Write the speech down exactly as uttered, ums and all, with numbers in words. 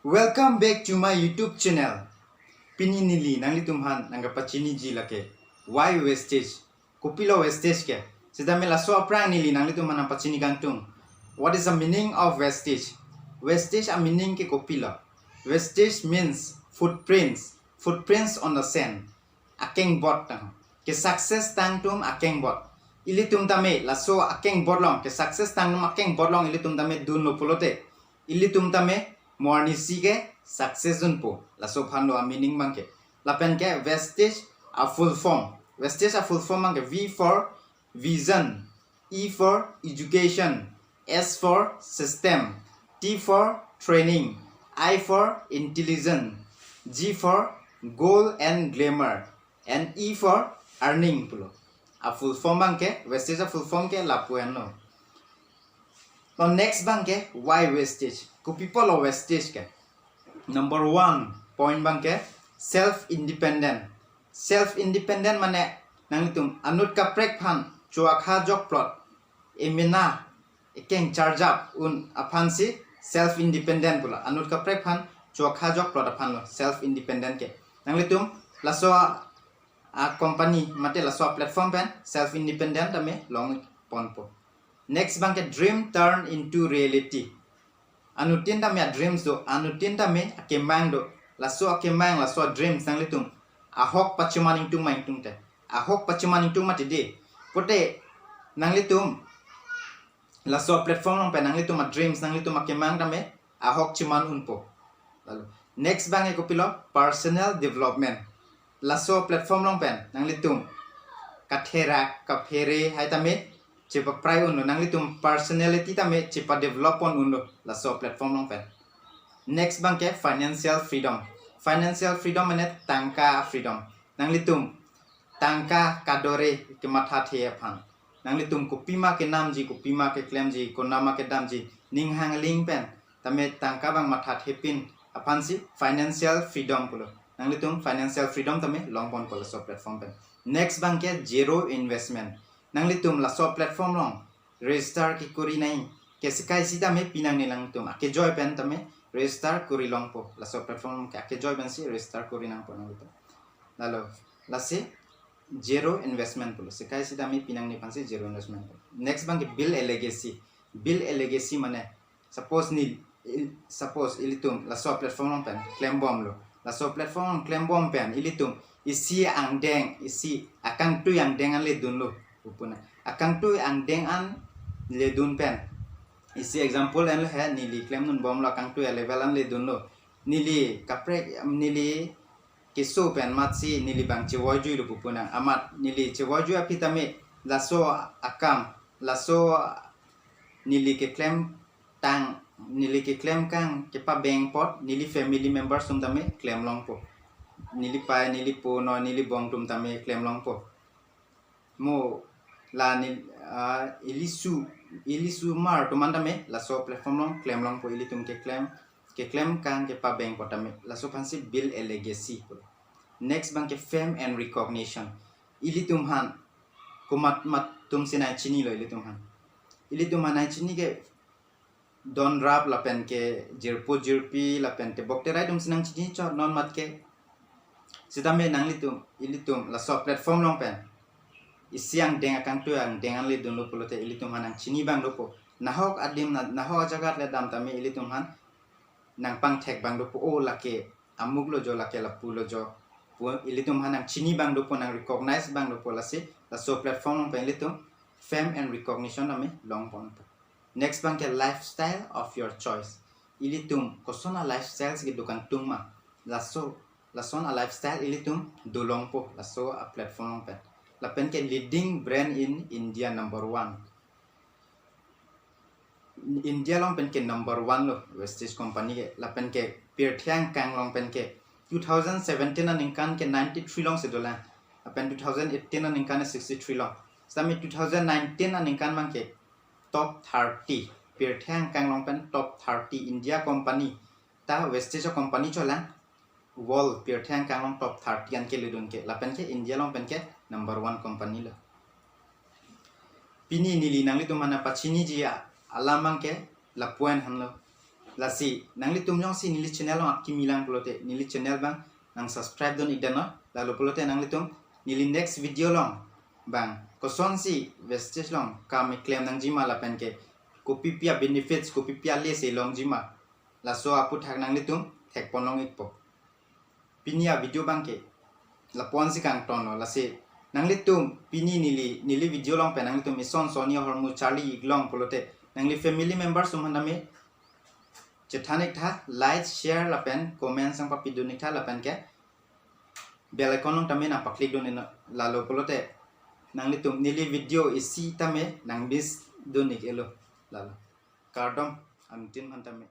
Welcome back to my YouTube channel. Pini neli nanglitum aphan nangkapachiniji lake why wastage? Kopilo wastage ke? Sitame laso aphrang neli nanglitum aphan nangpachini kangtung. What is the meaning of wastage? Wastage a meaning ke kopilo? Wastage means footprints, footprints on the sand. Akengbot tang. Ke success tang atum akengbot. Ilitum tame laso akengbot along, ke success tang atum akengbot along ilitum tame dunlo pulote, ilitum tame mo arnisi ke success dunpo. Laso aphanlo a meaning abangke. Lapen ke wastage a full form. Wastage a full form abangke V for vision, E for education, S for system, T for training, I for intelligence, G for gold and glamour, and E for earning pulo. A full form abangke, wastage a full form ke lapu-anlo. Now next abangke why wastage? Kopi apotlo wastage ke? Number one point abangke self independent. Self independent mane nanglitum anut kaprek aphan choakha jokplot, emena ekeng charjap un aphansi self independent pulo. Anut kaprek aphan choakha jokplot aphanlo self independent ke. Nanglitum laso a, a company mate laso a platform pen self independent tame longponpo. Next abangke dream turn into reality. Anuttin tame a dreams do, anuttin tame akemang do. Laso akemang, laso a dreams nanglitum ahok pachiman ingtung ma ingtungte? Ahok pachiman ingtung mati di. Pote nanglitum laso platform along pen nanglitum a dreams, nanglitum akemang tame ahok chiman unpo. Lalu next abangke kopilo? Personal development. Laso platform along pen nanglitum katherak kaphere hai tame chepaprai unlo, nanglitum personality tame chepadevelop pon unlo laso platform along pen. Next abangke financial freedom. Financial freedom mane tangka freedom. Nanglitum tangka kadore kemathathe aphan. Nanglitum kopima kenamji, kopima keklemji, konatma kedamji, ning hangling pen tame tangka abang mathathepin aphansi financial freedom pulo. Nanglitum financial freedom tame longponpo laso platform pen. Next abangke zero investment. Nanglitum laso platform along register kekori nai, ke sekai si tame pinangne, nangtum akejoi pen tame register kori longpo. Laso platform ke akejoi pensi register kori nangpo nanglitum. Lalu lasi zero investment pulo. Sekai si tame pinangne aphansi zero investment pulo. Next abangke build a legacy. Build a legacy mane suppose ne, il- suppose ilitum laso platform along pen klembomlo. Laso platform along klembom pen ilitum isi angdeng, isi akangtui angdeng an ledunlo. Upuna akangtui angdeng an ledun pen, isi example enlo he, neli klemdunbomlo akangtui a level an ledunlo. Neli kaprek, neli keso pen amatsi neli abang chevoijuilo pu punang. Amat neli chevoijui aphi tame laso akam, laso neli keklem tang, neli keklem kang kepabeng apot neli family members atum tame klem longpo. Neli pai, neli po, no, neli bong atum tame klem longpo. Mo la neli, ah, ili su, ili sumar atum an tame laso platform along klem longpo, ilitum keklem, keklem kang kepabeng apot tame. Laso aphansi build a legacy pulo. Next abangke fame and recognition. Ilitum aphan komat mat atumsi nangchinilo ilitum aphan. Ilitum aphan nangchini ke don rap lapen ke jirpo jirpi lapen tebok terai atumsi nangchini chot non mat ke. Sitame nanglitum, ilitum laso platform along pen isi angdeng, akangtui angdeng an ledunlo pulote ilitum aphan nangchini abang dopo. Nahok adim na, nahok ajagat le dam tame ilitum aphan nangpangthek abang dopo, o lake amuklo jo, lake lapulo jo pu ilitum aphan nangchini abang dopo, nang recognize abang dopo. Lasi laso platform along pen ilitum fame and recognition tame longponpo. Next abangke lifestyle of your choice. Ilitum koson a lifestyle si kedo kangtung ma, laso, lason a lifestyle ilitum dolongpo laso a platform along pen. Lapen ke leading brand in India, number one. India along pen ke number one lo Vestige company ke. Lapen ke pirthe angkang along pen ke two thousand seventeen aningkan ke ninety-three alongsi dolang. Lapen two thousand eighteen aningkan sixty-three along. Sitame two thousand nineteen aningkan abangke top thirty. Pirthe angkang along pen top thirty India company ta Vestige company cholang. World pirthe angkang along top thirty an keledun ke. Lapen ke India along pen ke number one company lo. Pini neli nanglitum aphan nangpachiniji a alam abangke lapu-an henlo. Lasi nanglitum jongsi neli channel along akimi lang pulote neli channel abang nang subscribe dun-ik dano. Lalo pulote nanglitum neli next video along abang kosonsi wastage along kam keklem nangjima lapen ke kopipi a-benefits, kopipi a-lass si longjima, laso aphuthak nanglitum thekpon long-ikpo. Pini a-video abang ke lapu-an si kangtonlo. Lasi nanglitum pini neli, neli video along pen nanglitum ison sonni ahormu charli-ik long pulote nangli family members atum aphan tame chethan-ik tha, like, share lapen comment sang papi dun-ik tha lapen ke bell icon along tame nang pa-click dun-iknon. Lalo pulote nanglitum neli video isi tame nang miss dun-ik-elo. Lalo kardom, anuttin aphan tame.